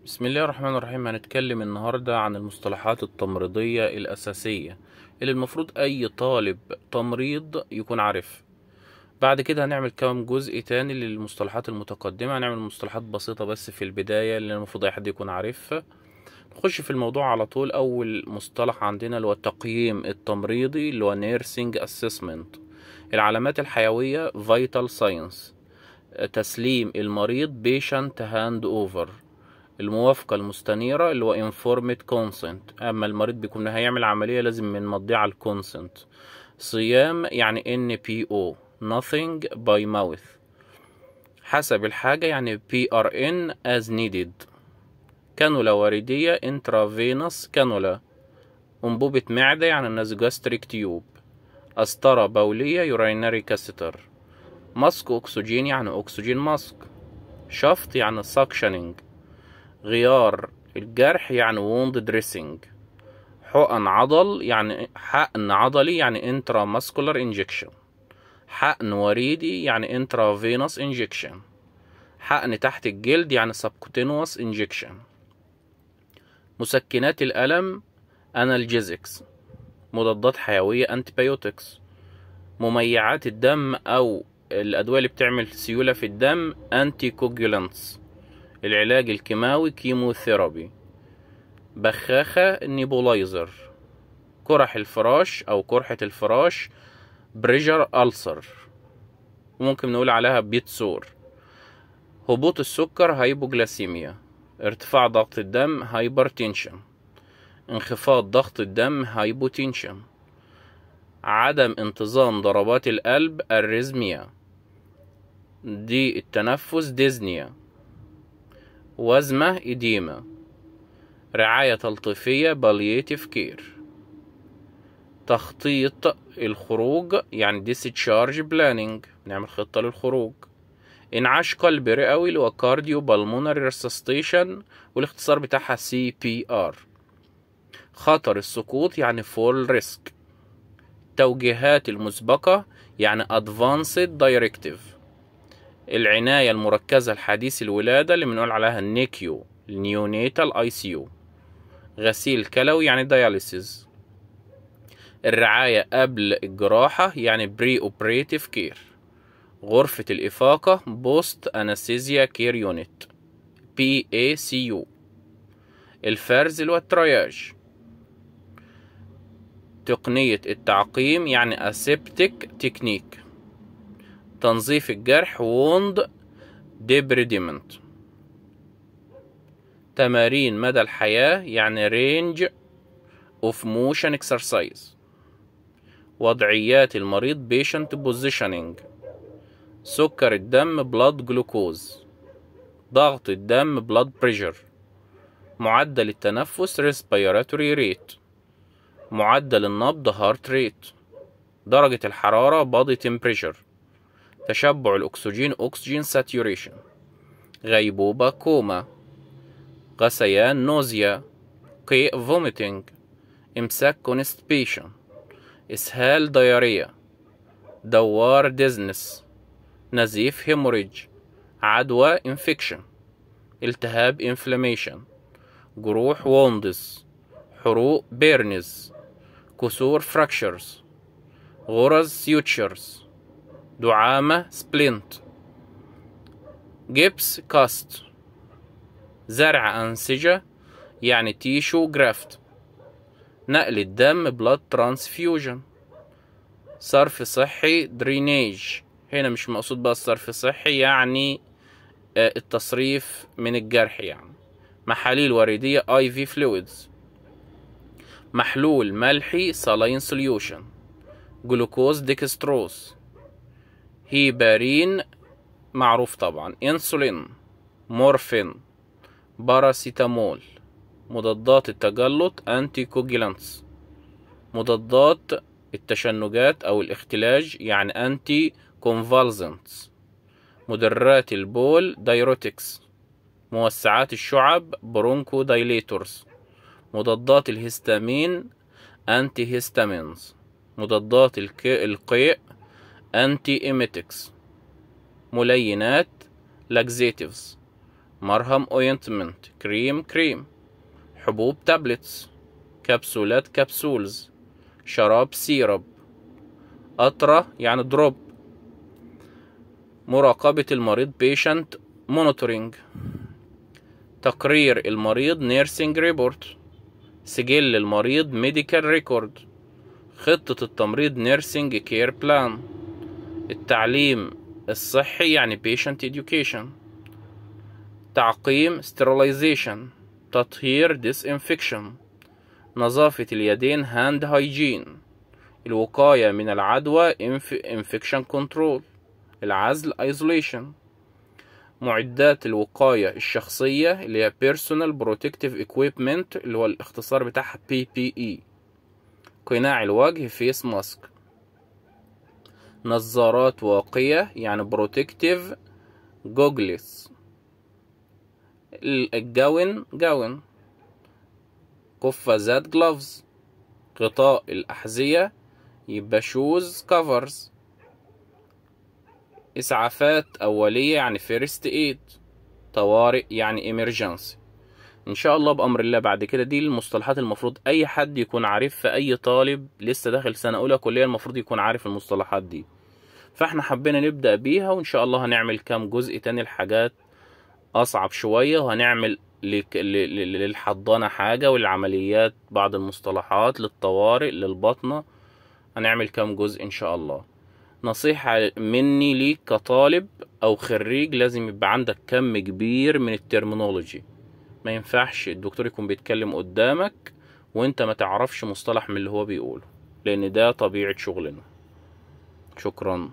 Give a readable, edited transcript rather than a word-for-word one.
بسم الله الرحمن الرحيم. هنتكلم النهاردة عن المصطلحات التمريضية الأساسية اللي المفروض أي طالب تمريض يكون عارف. بعد كده هنعمل كام جزء تاني للمصطلحات المتقدمة، هنعمل مصطلحات بسيطة بس في البداية اللي المفروض أي حد يكون عارفها. نخش في الموضوع على طول. أول مصطلح عندنا اللي هو التقييم التمريضي اللي هو nursing assessment. العلامات الحيوية vital signs، تسليم المريض patient hand over، الموافقة المستنيرة اللي هو informed consent، أما المريض بيكون هيعمل عملية لازم من على ال consent. صيام يعني NPO nothing by mouth، حسب الحاجة يعني PRN as needed. كانولا وريدية intravenous cannula، أنبوبة معدة يعني nasogastric tube، قسطرة بولية urinary catheter، ماسك أكسجين يعني oxygen mask، شفط يعني suctioning، غيار الجرح يعني wound dressing، حقن عضل يعني حقن عضلي يعني intramuscular injection، حقن وريدي يعني intravenous injection، حقن تحت الجلد يعني subcutaneous injection. مسكنات الألم analgesics، مضادات حيوية antibiotics، مميعات الدم أو الأدوية اللي بتعمل سيولة في الدم anticoagulants، العلاج الكيماوي chemotherapy، بخاخة nebulizer، قرح الفراش أو قرحة الفراش pressure ulcer، وممكن نقول عليها bed sore، هبوط السكر hypoglycemia، ارتفاع ضغط الدم hypertension، انخفاض ضغط الدم hypotension، عدم انتظام ضربات القلب arrhythmia، ضيق التنفس dyspnea، وذمة edema، رعاية تلطيفية palliative care، تخطيط الخروج يعني discharge planning، نعمل خطة للخروج، انعاش قلب رئوي اللي هو cardiopulmonary resuscitation والاختصار بتاعها CPR، خطر السقوط يعني fall risk، توجيهات المسبقة يعني advanced directive، العناية المركزة الحديث الولادة اللي بنقول عليها ال NICU ال neonatal ICU، غسيل كلوي يعني dialysis، الرعاية قبل الجراحة يعني preoperative care، غرفة الإفاقة post anesthesia care unit PACU، الفرز اللي هو ال triage، تقنية التعقيم يعني aseptic technique، تنظيف الجرح wound debridement، تمارين مدى الحياة يعني range of motion exercise، وضعيات المريض patient positioning، سكر الدم blood glucose، ضغط الدم blood pressure، معدل التنفس respiratory rate، معدل النبض heart rate، درجة الحرارة body temperature، تشبع الأكسجين oxygen saturation، غيبوبة كوما، غثيان nausea، قيء vomiting، إمساك constipation، إسهال diarrhea، دوار dizziness، نزيف hemorrhage، عدوى infection، التهاب inflammation، جروح wounds، حروق burns، كسور fractures، غرز sutures، دعامة splint، جبس cast، زرع أنسجة يعني tissue graft، نقل الدم blood transfusion، صرف صحي drainage، هنا مش مقصود بقى الصرف الصحي يعني التصريف من الجرح، يعني محاليل وريدية IV fluids، محلول ملحي saline solution، جلوكوز ديكستروز، هيبارين معروف طبعا، انسولين، مورفين، باراسيتامول، مضادات التجلط anticoagulants، مضادات التشنجات او الاختلاج يعني anticonvulsants، مدرات البول diuretics، موسعات الشعب bronchodilators، مضادات الهستامين antihistamines، مضادات القيء antiemetics، ملينات laxatives، مرهم ointment، كريم كريم، حبوب tablets، كبسولات capsules، شراب syrup، قطرة يعني drop، مراقبة المريض patient monitoring، تقرير المريض nursing report، سجل المريض medical record، خطة التمريض nursing care plan، التعليم الصحي يعني patient education، تعقيم sterilization، تطهير disinfection، نظافة اليدين hand hygiene، الوقاية من العدوى infection control، العزل isolation، معدات الوقاية الشخصية اللي هي personal protective equipment اللي هو الاختصار بتاعها PPE، قناع الوجه face mask، نظارات واقية يعني protective goggles، ال gown gown، قفازات gloves، غطاء الأحذية يبقى shoes covers، إسعافات أولية يعني first aid، طوارئ يعني emergency. إن شاء الله بأمر الله بعد كده دي المصطلحات المفروض أي حد يكون عارفها، أي طالب لسه داخل سنة أولى كلية المفروض يكون عارف المصطلحات دي، فاحنا حبينا نبدأ بيها، وإن شاء الله هنعمل كام جزء تاني الحاجات أصعب شوية، وهنعمل للحضانة حاجة، والعمليات بعض المصطلحات، للطوارئ، للبطنة، هنعمل كام جزء إن شاء الله. نصيحة مني ليك كطالب أو خريج، لازم يبقى عندك كم كبير من ال terminology. ما ينفعش الدكتور يكون بيتكلم قدامك وانت ما تعرفش مصطلح من اللي هو بيقوله، لأن ده طبيعة شغلنا. شكرا.